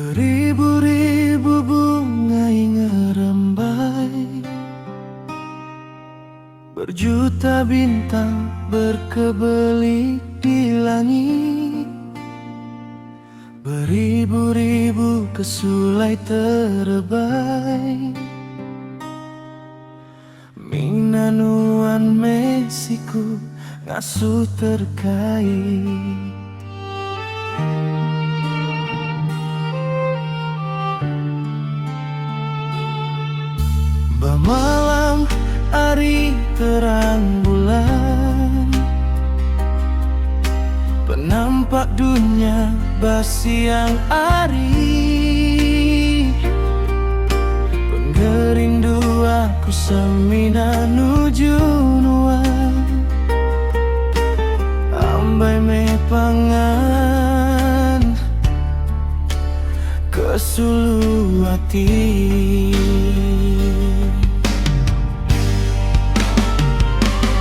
Beribu-ribu bungai ngerembai, Berjuta bintang berkebelik di langit, Beribu-ribu kesulai terebai, Mina nuan meh siku ngasuh terkait. Ba malam ari terang bulan, Penampak dunya ba siang ari. Pengerindu aku semina nuju nuan. Ambai meh pangan ke sulu ati.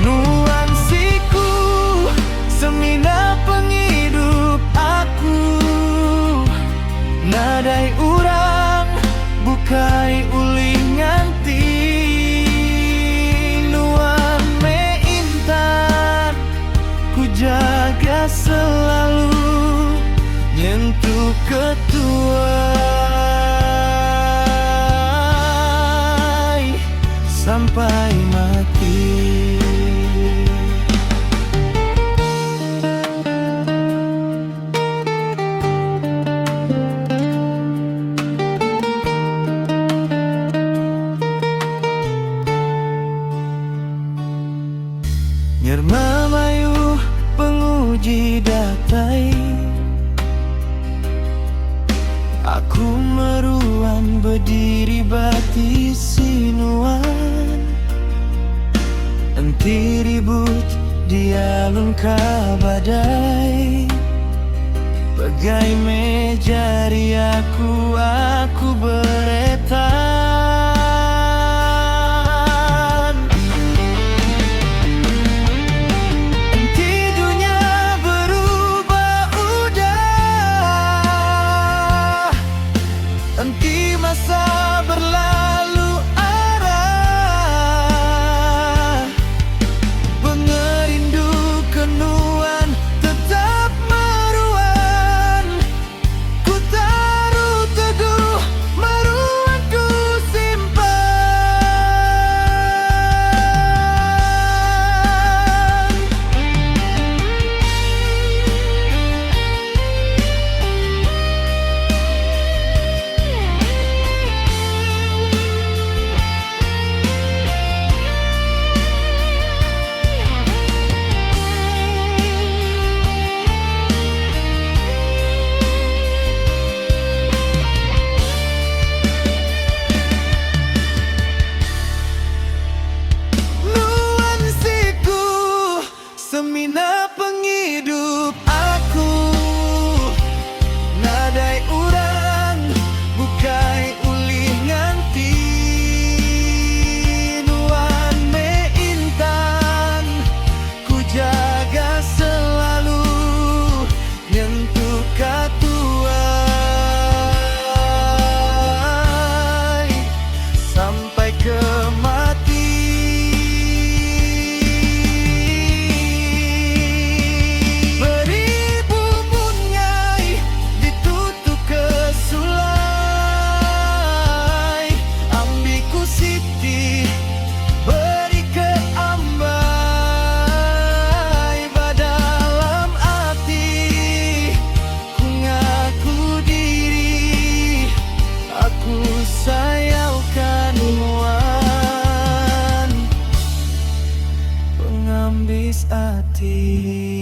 Nuan siku semina pengidup aku. Nadai urang bukai ulih nganti. Nuan meh intan ku jaga selalu nyentuk ke tuai sampai mati. Nyerma mayuh penguji datai, Aku meruan bediri ba tisi nuan. Enti ribut dialunka badai, Pegai meh jari aku, aku beretan. Enti dunya berubah udah, Enti masa berlalu arah, Pengerindu ke nuan tetap meruan. Ku taruh teguh meruan ku simpan. Nuan siku semina pengidup aku. Nadai urang bukai ulih nganti. Nuan meh intan ku jaga selalu nyentuk ka tuai sampai ke mati. Beribu bungai ditutup ke sulai, Ambi ku siti beri ke ambai. Ba dalam ati ku ngaku diri, Aku sayauka nuan pengambis ati.